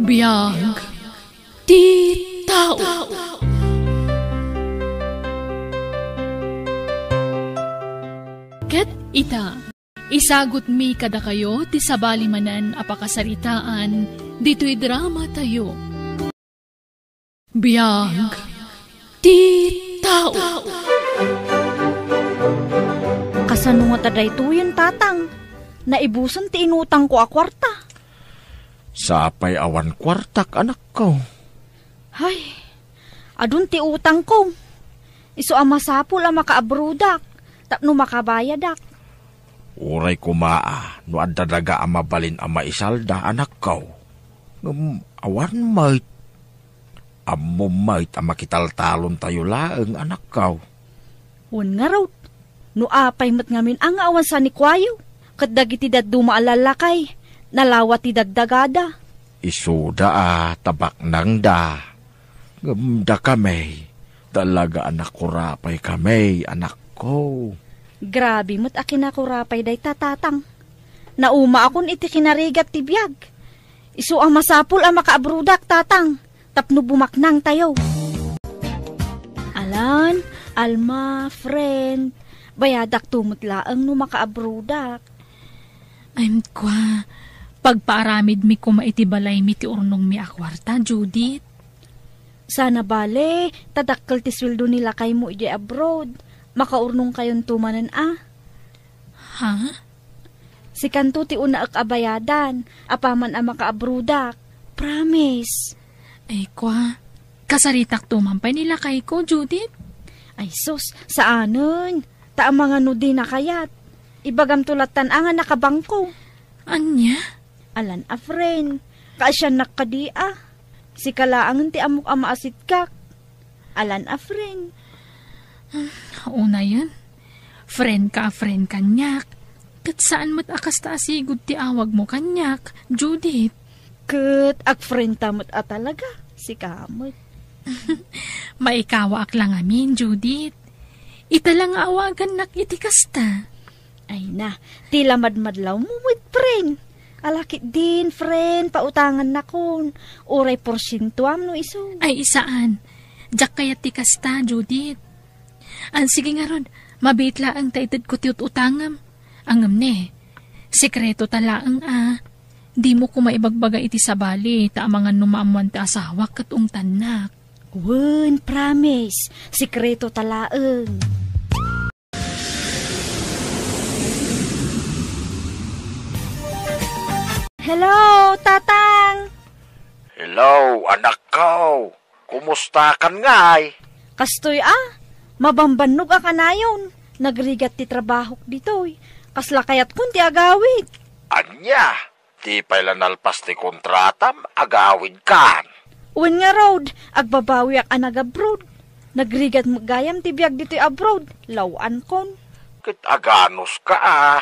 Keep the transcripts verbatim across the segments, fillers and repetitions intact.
Biag ti tao. Ket ita, isagutmi kadakayo ti sabali manen a pakasaritaan ditoy drama tayo. Biag ti tao. Kasano ngata daytoyen, Tatang? Naibusen ti inutangko a kuarta. Sapay awan kuartak, anakko. Ay, adun ti utangko. Isu a masapul a makaabrodak tapno makabayadak. Uray koma a no adda daga a mabalin a maisalda, anakko. Ngem awan met. Ammom met a makitaltalontayo laeng, anakko. Wen ngarud, no apay met ngamin a nga awan sanikuayo, ket dagiti dadduma a lallakay, nalawa ti dagdagada. Isuda a tabaknangda. Ngem dakami, talaga a nakurapaykami, anakko. Grabe met a kinakurapay dayta, Tatang. Naumaakon iti kinarigat ti biag. Isu a masapul a makaabrodak, Tatang, tapno bumaknangtayo. Alan, Alma, friend, bayadakto met laeng no makaabrodak. Ay, kua, pagpaaramidmi koma iti balaymi ti urnongmi a kuarta, Judith. Sana bale, ta dakkel ti sueldo ni lakaymo idiay abroad. Makaurnongkayonto manen a. Ha? Sikanto ti unaek a bayadan, apaman a makaabrodak. Promise. Ay, kua, kasaritakto man pay ni lakayko, Judith? Ay, sus, saanen. Ta amangan no dina kayat. Ibagamto lattan a nga nakabangko. Ania? Alan a friend, kaasiannak kadi a. Sika laengen ti ammok a maasitkak. Alan a friend. Unayen, friend ka a friend kaniak. Ket saan met a kasta a sigud ti awagmo kaniak, Judith. Ket agfriend ta met a talaga, sika met. Maikawaak la ngamin, Judith. Ita la nga awagannak iti kasta. Ay na, ti la madmadlawmo met, friend. Ala ketdin, friend, pautangannakon. Uray porsientoam no isu. Ay, saan. Diak kayat ti kasta, Judith. An, sige ngarud, mabiit laeng ta itedko ti ut-utangem. Ngem ne, sekreto ta laeng a. Dimo koma ibagbaga iti sabali, ta amangan no maammoan ti asawak ket ungtannak. Wen, promise, sekreto ta laeng. Hello, Tatang! Hello, anakko! Kumustakan ngay? Kastoy a, mabambannog a kanayon. Nagrigat ti trabahok ditoy. Kasla kayatkon ti agawid. Ania? Ti pay la nalpas ti kontratam, agawidkan? Wen ngarud, agbabawiak a nagabroad. Nagrigat met gayam ti biag ditoy abroad, law-ankon. Ket aganuska a.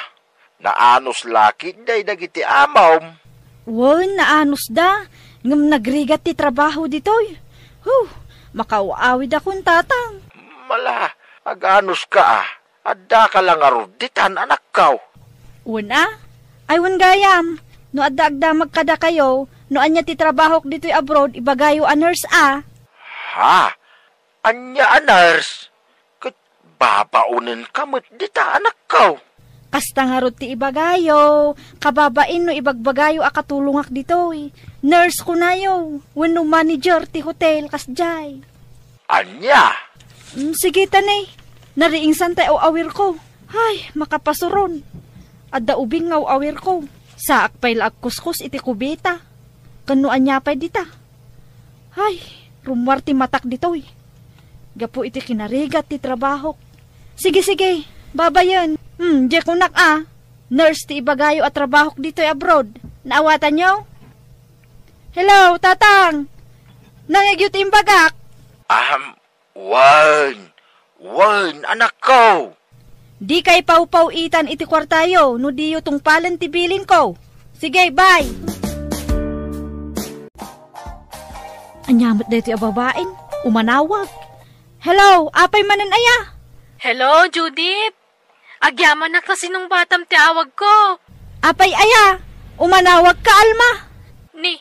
Naanus la ketdi dagiti amom? Wen, naanusda, ngem nagrigat ti trabaho ditoy. Huh, makaaw-awidakon, Tatang. Mala, aganuska a. Addaka la ngarud ditan, anakko. Wen a? Ay, wen gayam. No adda agdamag kadakayo, no ania ti trabahok ditoy abroad, ibagayo a nurse a. Ha? Ania a nurse? Ket babaonenka met dita, anakko. Kasta ngarud ti ibagayo, kababain no ibagbagayo a katulongak ditoy. Nurse kunayo, wenno manager ti hotel, kasdiay. Ania? Mm, sige ta ne, nariingsan tay aw-awirko. Ay, makapasuron. Adda ubing nga aw-awirko. Saak pay la agkuskos iti kubeta. Ken no ania pay dita. Ay, rummuar ti matak ditoy. Gapu iti kinarigat ti trabahok. Sige, sige, babayen. Hmm, diay kunak a. Nurse ti ibagayo a trabahok ditoy abroad. Naawatanyo? Hello, Tatang! Nangngegyo ti imbagak? Ahem, wen, wen, anakko. Dikay pawpaw-itan iti kuartayo no diyo tungpalen ti bilinko. Sige, bye! Ania met daytoy a babaen? Umanawag. Hello, apay manen aya? Hello, Judith. Agyamanak ta sinungbatam ti awagko. Apay aya? Umanawag ka, Alma? Ni,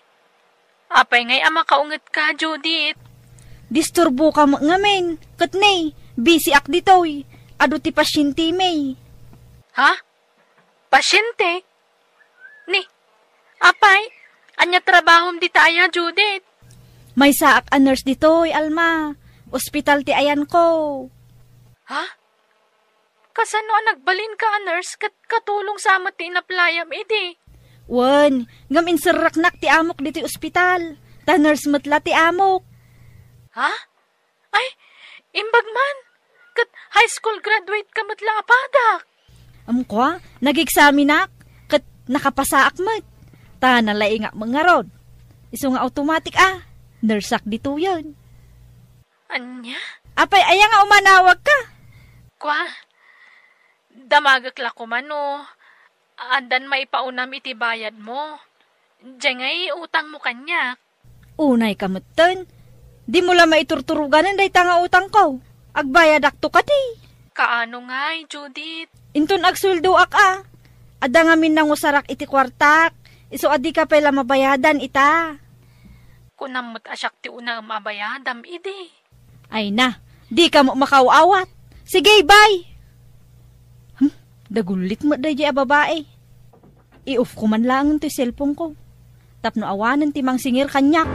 Apay ngay a makaungetka, Judith? Disturboka met ngamin. Ket ni, busy ak ditoy. Adu ti pasyentemi. Ha? Pasyente? Ni, apay, ania trabahom dita aya, Judith? Maysaak a nurse ditoy, Alma. Ospital ti ayanko. Ha? Kasano a nagbalinka a nurse ket katulong sa met ti inaplayam idi? Wen, ngem inserreknak ti amok ditoy ospital. Ta nurse met la ti amok. Ha? Ay, imbag man. Ket high school graduate ka met la a padak. Amko, nag-examinak, ket nakapasaak met. Ta nalaingak met ngarud. Isu nga automatic a, nurseak ditoyen. Ania? Apay, aya nga umanawagka? Kua, damagek la koma no addan maipaunam iti bayadmo. Diay ngay utangmo kaniak. Unayka metten. Dimo la maiturturoganen dayta nga utangko. Agbayadakto kadi. Kaano ngay, Judith? Inton agsueldoak a. Adda ngamin nangusarak iti kuartak. Isu a dika pay la mabayadan ita. Kunam met a siak ti unaem a bayadam idi. Ay na, dika met makaaw-awat. Sige, bye! Hmm, dagullit met daydiay a babai. I-off ko man laeng toy cellphone ko. Tapno awanen ti mangsingir kaniak.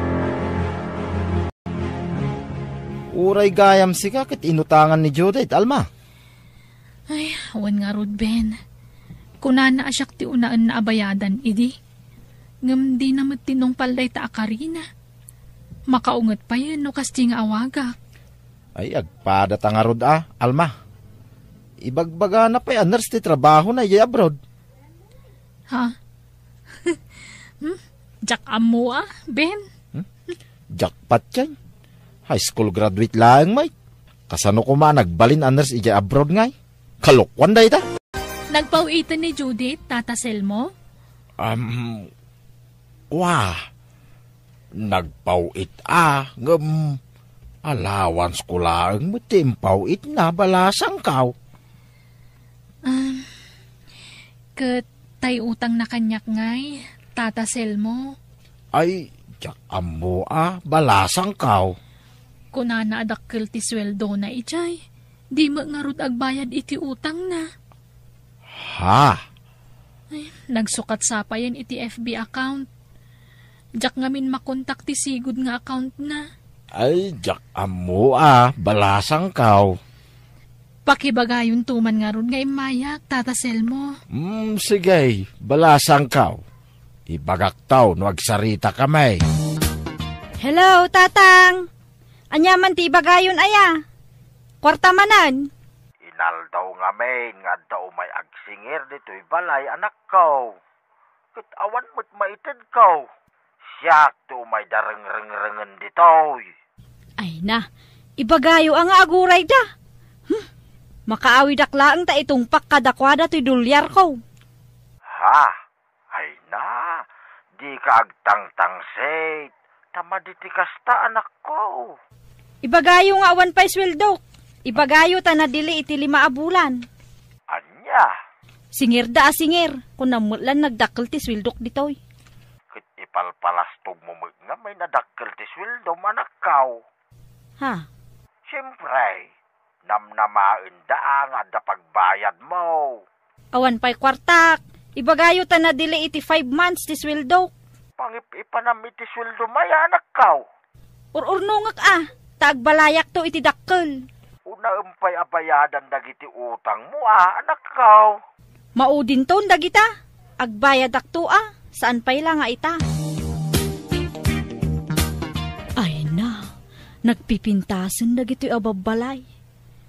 Uray gayam sika ket inutangan ni Judith, Alma. Ay, awan ngarud, Ben. Kunana a siak ti unaenna a bayadan idi. Ngem dina met tinungpal dayta a karina. Makaunget payen no kasdi nga awagak. Ay, agpadata ngarud a, Alma. Ibagbagana pay a nurse ti trabahona idiay abroad. Ha? Hmm? Diak ammo a, Ben. Hmm? Jackpot yan. High school graduate laeng met. Kasano koma a nagbalin a nurse idiay abroad ngay? Kalokuan dayta. Nagpaw-iten ni Judith, Tata Selmo? Um, wa. Nagpaw-it a, ngem allowance ko laeng met ti impaw-itna, balasangkaw. Um, ket tay utangna kaniak ngay, Tata Selmo? Ay, diak ammo a, balasangkaw. Kunana a dakkel ti sueldona idiay. Di met ngarud agbayad iti utangna. Ha? Ay, nagsukat sa payen iti F B account. Diak ngamin makontak ti sigud nga accountna. Ay, diak ammo a, balasangkaw. Pakibagayonto man ngarud nga immayak, Tata Selmo. Hmm, sige, balasangkaw. Ibagakto no agsaritaka met. Hello, Tatang! Ania man ti ibagayon aya? Kuarta manen? Inaldaw ngamin nga adda umay agsingir ditoy balay, anakko. Ket awan met maitedko. Siak ti umay da rengrengrengen ditoy. Ay na, ibagayo a nga agurayda. Hmm, makaawidak laeng ta itungpak kadakuada toy dolyarko. Ha? Ay na, dika agtangtangsit, ta madi ti kasta, anakko. Ibagayo nga awan pay sueldok. Ibagayo ta nadili iti lima a bulan. Ania? Singirda a singir, kunam met lan nagdakkel ti sueldok ditoy. Ket ipalpalastogmo met ngamin a dakkel ti sueldom, anakko. Ha? Siempre, namnamaenda a nga adda pagbayadmo. Awan pay kuartak. Ibagayo ta nadili iti five months ti sueldok. Pangip-ipanam iti sueldom aya, anakko. Ur-urnongek a, ta agbalayakto iti dakkel. Unaem pay a bayadan dagiti utangmo a, anakko. Maudinton dagita. Agbayadakto a, saan pay la nga ita. Ay na, nagpipintasen dagitoy a babbalay.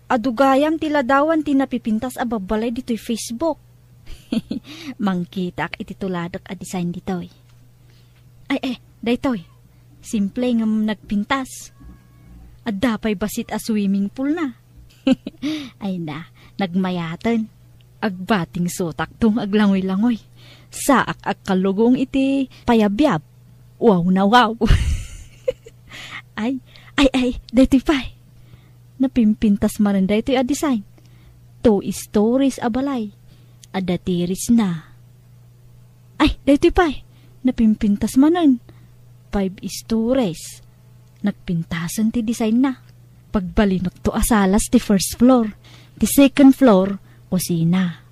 Adu gayam ti ladawan ti napipintas a babbalay ditoy Facebook. Mangkitaak iti tuladek a design ditoy. Ay, eh, daytoy. Simple ngem nagpintas. Adda pay bassit a swimming pool na. Ay na, nagmayaten. Agbatingsotakto nga aglangoy-langoy. Saak agkallugong iti payabyab. Wow na wow. Ay, ay, ay, daytoy pay. Napimpintas manen daytoy a design. Two stories a balay. Adda terrace na. Ay, daytoy pay. Napimpintas manen. five stories. Nagpintasen ti designna. Pagbalinekto a salas ti first floor. Ti second floor, kusina.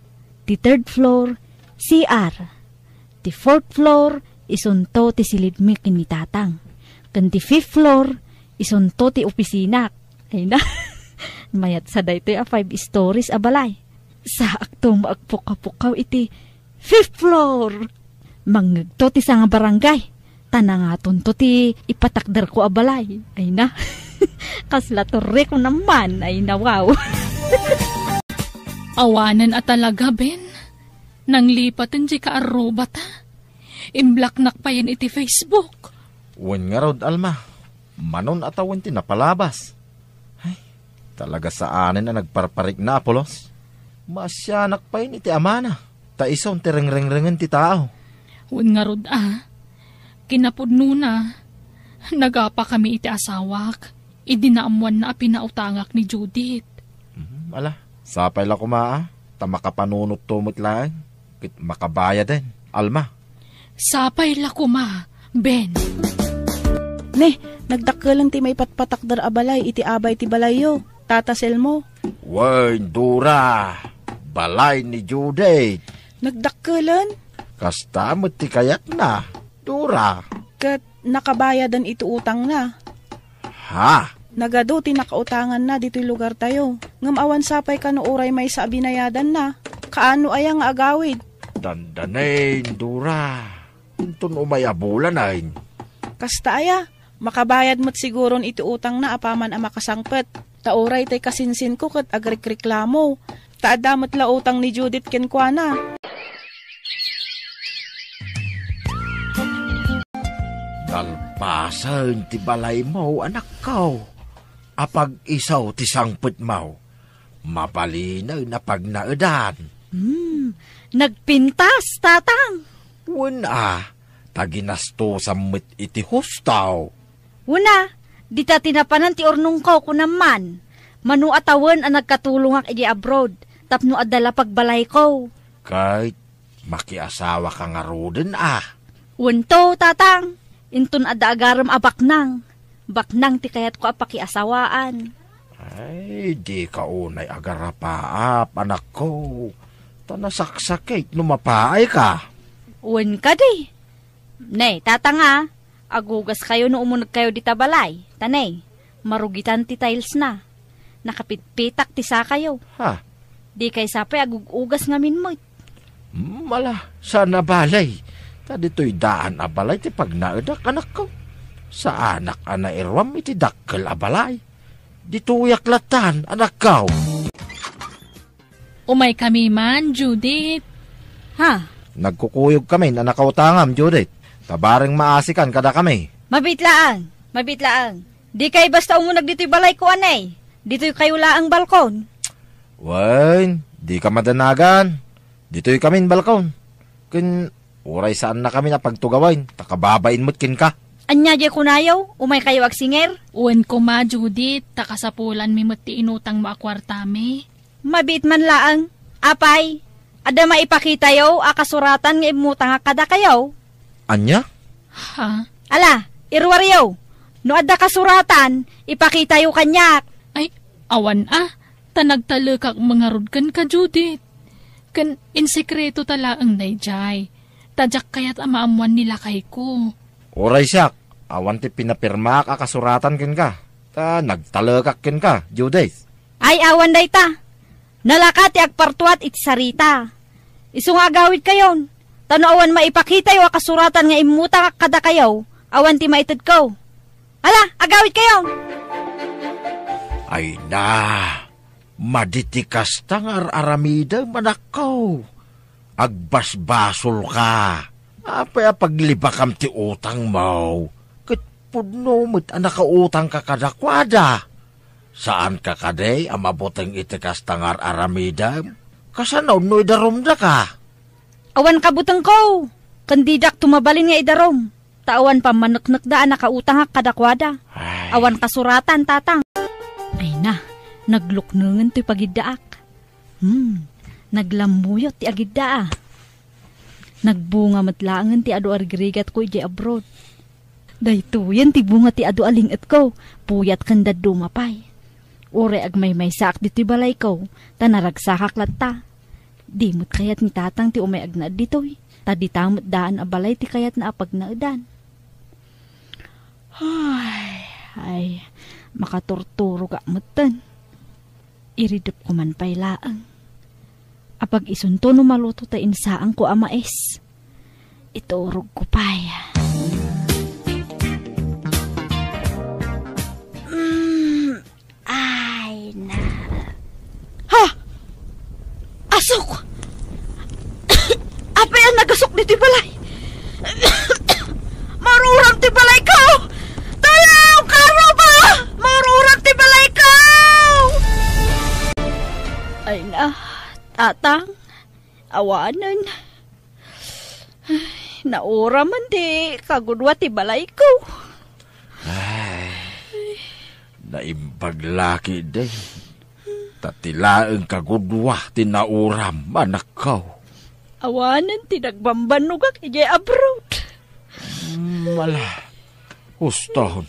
Ti third floor, C R. Ti fourth floor, isunto ti silidmi ken ni Tatang. Ken ti fifth floor, isunto ti opisina. Ay na, mayat sa daytoy a five stories a balay. Saakto maagpukaw-pukaw iti fifth floor. Mangngegto ti sangabarangay. Ta nangatonto ti ipatakderko a balay. Ay na, kasla torreko naman. Ay na, wow. Awanen a talaga, Ben. Nanglipaten diay kaarrubata. Imblocknak payen iti Facebook. Wen ngarud, Alma. Manon a tawen ti napalabas. Ay, talaga saanen a nagparparikna a pulos. Maasianak payen iti amana. Ta isun ti rengrengrengen ti tao. Wen ngarud a. Kinapudnona, nagapakami iti asawak. Idi naammoanna a pinautangak ni Judith. Mhm, ala, sapay la koma a, ta makapanunotto met laeng, ket makabayaden, Alma. Sapay la koma, Ben. Ne, nagdakkelen ti maipatpatakder a balay iti abay ti balayyo, Tata Selmo. Wen, Dora, balay ni Judith. Nagdakkelen? Kasta met ti kayatna, Dora. Ket nakabayadan iti utangna. Ha? Nagadu ti nakautanganna ditoy lugartayo. Ngem awan sapay kano uray maysa a binayadanna. Kaano aya nga agawid? Dandanen, Dora. Inton umay a bulan, ay. Kasta aya, makabayad met siguron iti utangna apaman a makasangpet. Ta uray tay kasinsinko ket agrikreklamo. Ta adda met la utang ni Judith kenkuana. Nalpasen ti balaymo, anakko. Apag-isu ti sangpetmo. Mabalinen a pagnaedan. Hmm, nagpintas, Tatang. Wen a, ta ginastosam met iti husto. Wen a, dita ti napanan ti urnongko, kunam man. Mano a tawen a nagkatulongak idiay abroad, tapno adda la pagbalayko. Ket makiasawaka ngaruden a? Wen to, Tatang. Inton adda agarem a baknang. Baknang ti kayatko a pakiasawaan. Ay, dika unay agarapaap, anakko. Ta nasaksakit no mapaayka. Wen kadi. Ne, Tatang a, agugaskayo no umunegkayo dita balay. Ta ne, marugitan ti tilesna. Nakapitpitak ti sakayo. Ha? Dikay sapay agug-ugas ngamin met. Hmm, ala, saan a balay. Ta ditoy daan a balay ti pagnaedak, anakko. Saanak a nairuam iti dakkel a balay. Ditoyak latan, anakko. Umaykami man, Judith. Ha? Nagkukuyogkamin a nakautangam, Judith. Ta bareng maasikan kadakami. Mabiit laeng, mabiit laeng. Dikay basta umuneg ditoy balayko, anay. Ditoykayo laeng balkon. Wen, dika madanagan. Ditoykamin balkon. Ken uray saannakamin a pagtugawen, ta kababain met kenka. Ania diay kunayo? Umaykayo agsinger? Wen koma, Judith, ta kasapulanmi met ti inutangmo a kuartami. Mabiit man laeng. Apay, adda maipakitayo a kasuratan nga immutangak kadakayo? Ania? Ha? Ala, iruaryo. No adda kasuratan, ipakitayo kaniak. Ay, awan a, ta nagtalekak ngarud kenka, Judith. Ken insekreto ta laeng daydiay. Ta diak kayat a maammoan ni lakayko. Uray siak, awan ti pinapirmaak a kasuratan kenka. Ta nagtalekak kenka, Judith. Ay, awan dayta. Nalaka ti agpartuat iti sarita. Isu nga agawidkayon. Ta no awan maipakitayo a kasuratan nga immutangak kadakayo, awan ti maitedko. Ala, agawidkayo! Ay na, madi ti kasta nga ar-aramidem, anakko. Agbasbasolka. Apay a paglibakam ti utangmo? Ket pudno met a nakautangka kadakuada. Saanka kadi a mabuteng iti kasta nga ar-aramidem? Kasano no idarumdaka? Awan kabutengko, ken didak to mabalin nga idarum. Ta awan pammaneknekda a nakautangak kadakuada. Ay. Awan kasuratan, Tatang. Ay na, nagluknengen toy pagiddaak. Hmm, naglammuyot ti agidda a. Nagbunga met laengen ti adu a rigrigatko idiay abroad. Daytoyen ti bunga ti adu a ling-etko, puyat ken dadduma pay. Uray agmaymaysaak ditoy balayko, ta naragsakak latta. Di met kayat ni Tatang ti umay agnaed ditoy, ta dita met daan a balay ti kayatna a pagnaedan. Ay, ay, makaturturogak metten. Iridepko man pay laeng. Apag-isunto no maluto ta insaanko a mais. Iturogko pay. Mm, ay na. Ha? Asok! Apay a nagasok ditoy balay? Maururam ti balayko! Tulong! Kaaro ba? Maururam ti balayko! Ay na, Tatang, awanen. Ay, nauraman ti kagudua ti balayko. Ay, naimbag la ketdi. Ta ti laeng kagudua ti nauram, anakko. Awanen ti nagbambannogak idiay abroad. Mm, ala, huston.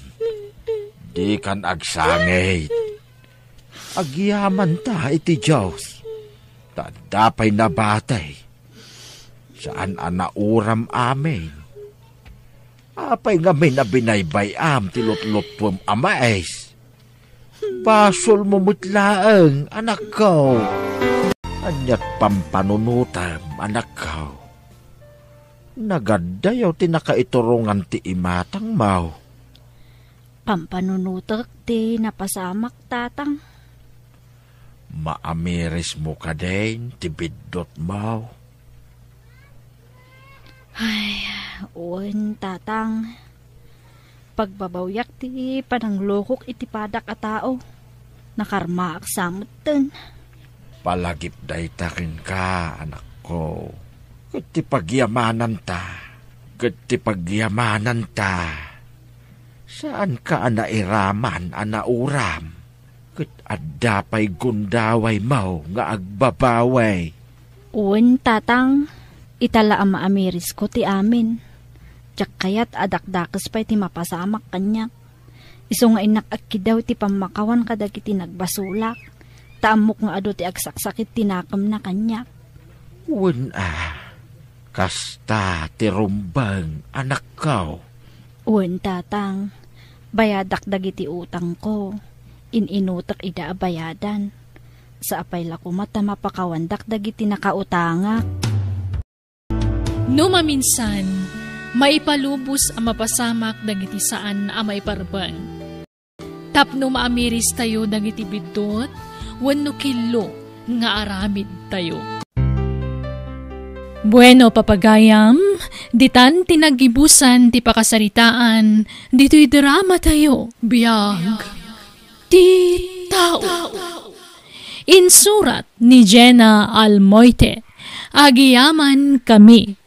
Dikan agsangit. Agyamanta iti Dios. Ta adda pay nabati. Saan a nauram amin. Apay ngamin a binaybay-am ti lutluttuem a mais? Basolmo met laeng, anakko. Ania't pampanunotem, anakko? Nagaddayaw ti nakaiturongan ti imatangmo. Pampanunotek ti napasamak, Tatang. Maamirismo kadin ti biddutmo? Ay, wen, Tatang. Pagbabawyak ti pananglokok iti padak a tao. Nakarmaak sa metten. Palagip dayta kenka, anakko. Ket ti pagyamananta, ket ti pagyamananta. Saanka a nairaman a nauram, ket adda pay gundawaymo nga agbabawi. Wen, Tatang, ita la a maamirisko ti amin. Diak kayat a dakdakes pay ti mapasamak kaniak. Isu nga innak agkidaw ti pammakawan kadagiti nagbasolak, ta ammok nga adu ti agsaksakit ti nakemna kaniak. Wen a, kasta ti rumbeng, anakko. Wen, Tatang, bayadak dagiti utangko. In-inutek ida a bayadan. Sa apay la koma ta mapakawandak dagiti nakautangak. No maminsan, maipalubos a mapasamak dagiti saan a maiparebeng. Tapno maamiristayo dagiti biddut wenno killo nga aramidtayo. Bueno, papagayam, ditan ti naggibusan ti pakasaritaan ditoy dramatayo. Biag ti tao. Insurat ni Jenna Almoite. Agyamankami.